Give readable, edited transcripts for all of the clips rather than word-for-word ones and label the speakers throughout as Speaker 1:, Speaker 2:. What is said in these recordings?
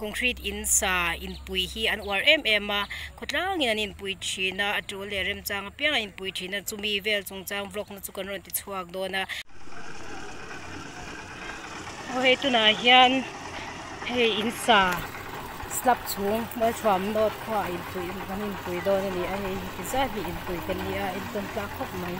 Speaker 1: Concrete in sa inpui hi an uar em em a khawtlangin an inpui thin a a tul leh remchang apiang an inpui thin a chumi vel chungchang vlog na chu kan rawn ti chhuak dawn a. Aw hei tunah hian hei in sa slab chhung mualthuam north khuaah inpui kan inpui dawn a ni a hei heti zat hi inpui kan ni a entawn tlak khawp mai.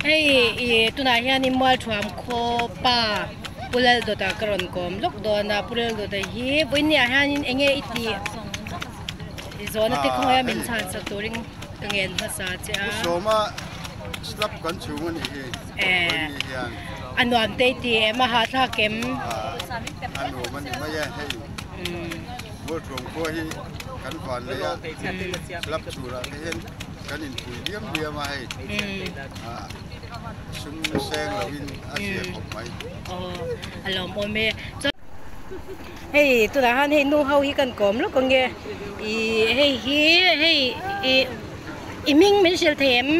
Speaker 1: Hei ih tunah hianin Mualthuam khaw pa Pu Laldawta ka rawn kawm lawk dawn a Pu Laldawta hi vawinia hianin eng nge i tih i zawhna te khawngaih a min chhan sak turin ka ngen hmasa che a.
Speaker 2: Pu Sawma slap kan chhung a nih hi vawinia hian.
Speaker 1: A nuam te i ti em a hahthlak em?
Speaker 2: A nuam a ni mai e hei Mualthuam khua hi kan van lei a slap chhurah te hian Kan inpui liam liam a hei sum seng loin a zia khawp mai.
Speaker 1: Aw a lawmawm e. Hei tunah khan hei nu ho hi kan kawm lawk ang e. Ih hei hi hei ih i hming min hrilh thei em?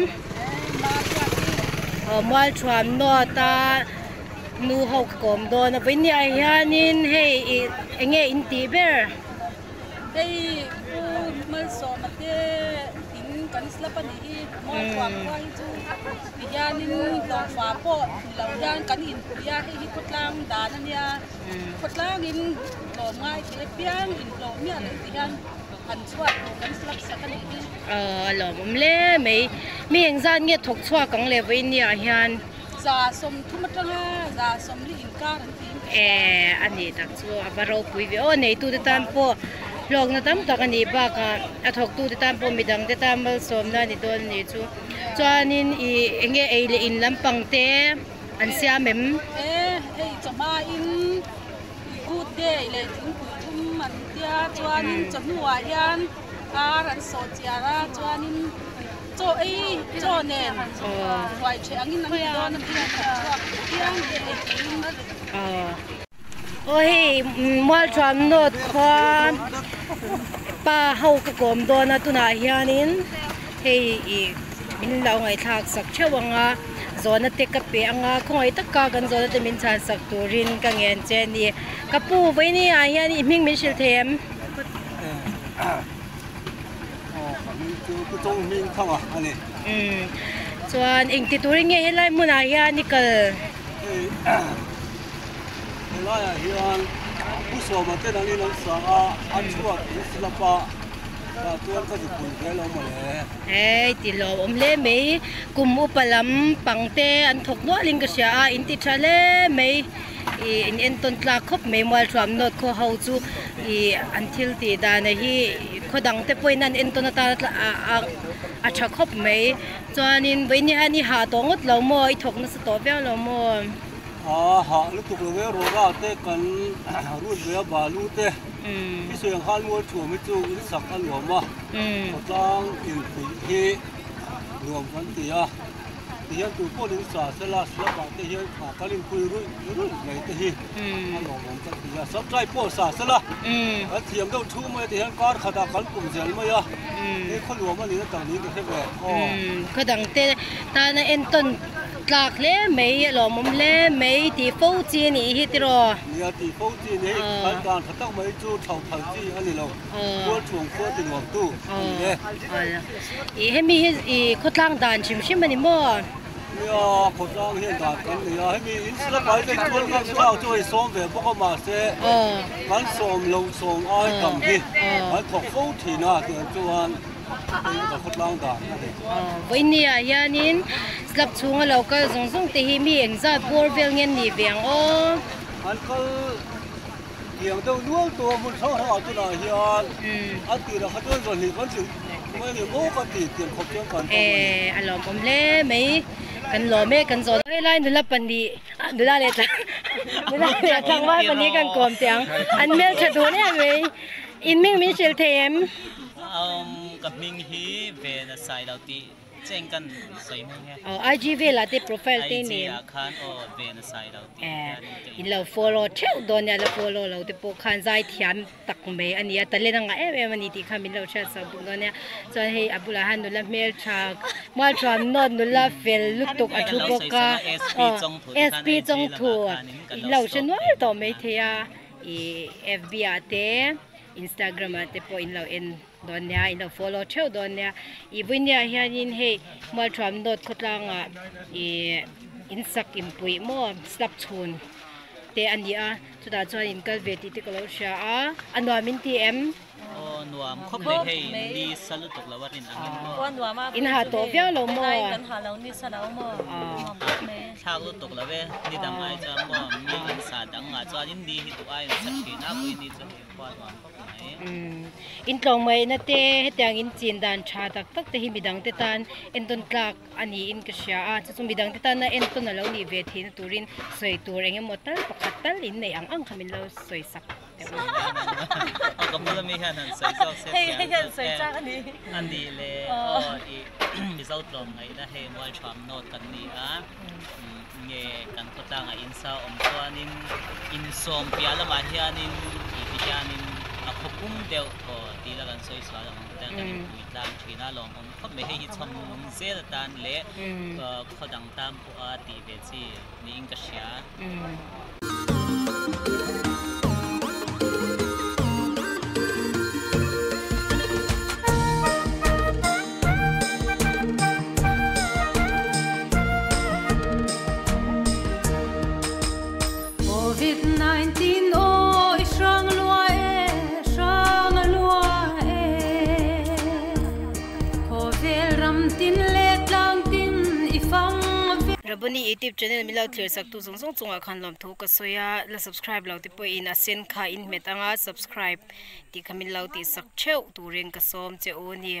Speaker 1: Aw Mualthuam North a nu ho ka kawm dawn a vawinia hianin hei ih eng nge in tih ber?
Speaker 3: Hei Pu Malsawma te in kan slap a nih hi Mualthuam khua hi chu ti hianin hlawhfa pawh ni lo hian kan inpui a, hei hi khawtlang dan a nia, khawtlangin hlawm ngai thei apiang inhlawh miah loh ti hian an chhuat tur kan slap sak a nih hi.
Speaker 1: Aw a lawmawm hle mai, mi engzat nge thawk chhuak ang leh vawiin ni ah hian?
Speaker 3: 30 atanga 40 inkar an ti.
Speaker 1: E a nih tak chu a va ropui ve aw neitute tan pawh hlawkna tam tak a nih bakah a thawktute tan pawh midang te tan malsawmna a ni dawn a nih chu chuanin ih eng nge ei leh in lampang te an siam em?
Speaker 3: E hei chawhma in good day leh thingpui thum an tia chuanin chawhnuah hian ar an sawh chiar a chuanin chaw ei chaw nen ruai ṭheh angin an ti dawn a ni a thawk chhuak piang leh ei turin.
Speaker 1: Aw hei Mualṭhuam North khua pa ho ka kawm dawn a tunah hianin hei ih min lo ngaihthlak sak theuh ang a zawhna te ka pe ang a khawngaih taka kan zawhna te min chhan sak turin ka ngen che a ni ka pu vawiin ah hian i hming min hrilh thei em? Chuan engti turin nge helai hmunah hian i kal?
Speaker 4: Hei helaiah hian Pu Sawma ten an in an sa a, a chhuat an slap a, tah chuan ka zupui ve lo mawle.
Speaker 1: Hei ti lawmawm hle mai, kum upa lam pang te an thawk nualin ka hria a, in ti tha hle mai. Ih in entawn tlak khawp mai Mualthuam North khaw ho chu ih an thil tih dan a hi khaw dang te pawhin an entawn atan a tha khawp mai chuanin vawiin hian i hah tawh ngawt lo maw i thawk nasa tawh viau lo maw?
Speaker 4: A hah lutuk lo e rawra te kan rut ve a balu te i sawi ang khan Mualthuam hi chu in sak a nuam a khawtlang inpui hi nuam kan ti a. Ti hian tu pawh in sa sela slab ah te hian thla kal in pui ruih ruih mai te hi a lawmawm ka ti a subtly pawh sa sela kan thiam deuh thu mai a ti hian kar khat ah kan kum zel mai a hei khawluam a nihna tak niin ka hre ve aw.
Speaker 1: Khaw dang te tana entawn tlak hle mai a lawmawm hle mai tih fo chi a nih hi tiraw.
Speaker 4: Nia tih fo chi a ni hei kan dan tha tak mai chu thau phal chi a ni lo. Mualṭhuam khua ti nuam tu a ni e.
Speaker 1: Ih hemi hi ih khawtlang dan hrim hrim a ni maw?
Speaker 4: Nia, khawtlang hian dan kan nei a, hemi in slap ah hian chuan kan chhuak chu hei sawm ve bawk a mahse kan sawm loh sawm ai tam hi kan thawk fo thin a tiang chuan hei kan khawtlang dan a ni.
Speaker 1: Vawinia hianin slap chhunga lo kal zawng zawng te hi mi engzat bawr vel nge an nih ve ang aw?
Speaker 4: An kal. Tiang deuh nual tawh a hmun hrang hrangah tunah hian an tirah kha chuan zawhnih kan tling mai a ni maw ka ti tiang khawp chuan kan tam a ni.
Speaker 1: A lawmawm hle mai kan lawm e kan zawh helai nula pahnih nula leh tlang nula leh tlangval pahnih kan kawm teh ang an hmeltha dun em mai in hming min hrilh thei em?
Speaker 5: Ka hming hi Vena Sailo tih. Cheng kan sawi hmang hian.
Speaker 1: Aw IG velah te profile te nei.
Speaker 5: IG ah khan aw ve na sai lo tih hian ka
Speaker 1: in lo follow theuh dawn nia la follow lo te pawh khan zai thiam tak mai a nia talent a ngah em em a ni tih kha min lo hriat sak bawk dawn nia chuan hei a bulah hian nula hmeltha mualthuam nawt nula fel lutuk a thu bawk a aw SP chawngthu in lo hre nual tawh maithei a ih FB ah te Instagram ah te pawh in lo en. Dawn nia, in lo follow theuh dawn nia. Ih Vuinia hianin hei Mualthuam North khawtlangah ih in sak inpuih maw slab chhun te a ni a, chutah chuan in kal ve tih te ka lo hria a, a nuam in ti em?
Speaker 5: Aw nuam khawp mai hei ni sa lutuk lo a rin angin maw.
Speaker 1: In ha tawh viau lo maw?
Speaker 6: Kan ha lo ni sa lo maw?
Speaker 5: Thlak lutuk lo e, ni dang ai chuan maw mi in sa dang ah chuan in ni hi duh aiin sa thin a, Vuini chu hei khua nuam khawp.
Speaker 1: In tlawmngaihna te hetiang in chin dan tha tak tak te hi midang te tan entawn tlak a niin ka hria a chu chu midang te tana entawn a lo nih ve theihna turin sawi tur eng emaw tal pakhat tal in neih ang ang kha min lo sawi sak teh u.
Speaker 5: Aw ka bula mi hian han sawi zawk se thiam zawk e a nih le aw i Mizo tlawmngaihna hei Mualthuam North kan ni a nge kan khawtlangah in sa awm chuanin insawm piah lamah hianin tih te hianin a khaw pum deuh thaw tih la kan sawi sual ang ang te kan inpui tlang thin a lawmawm khawp mai hei hi chhawm nung zel atan leh khaw dang tan pawha tih ve chi niin ka hria.
Speaker 1: Rabuni youtube channel min lo thlir sak tu zawng zawng chungah khan lawmthu ka sawi a la subscribe lo te pawhin a sen kha in hmet anga subscribe tih kha min lo tih sak theuh turin ka sawm che u a ni.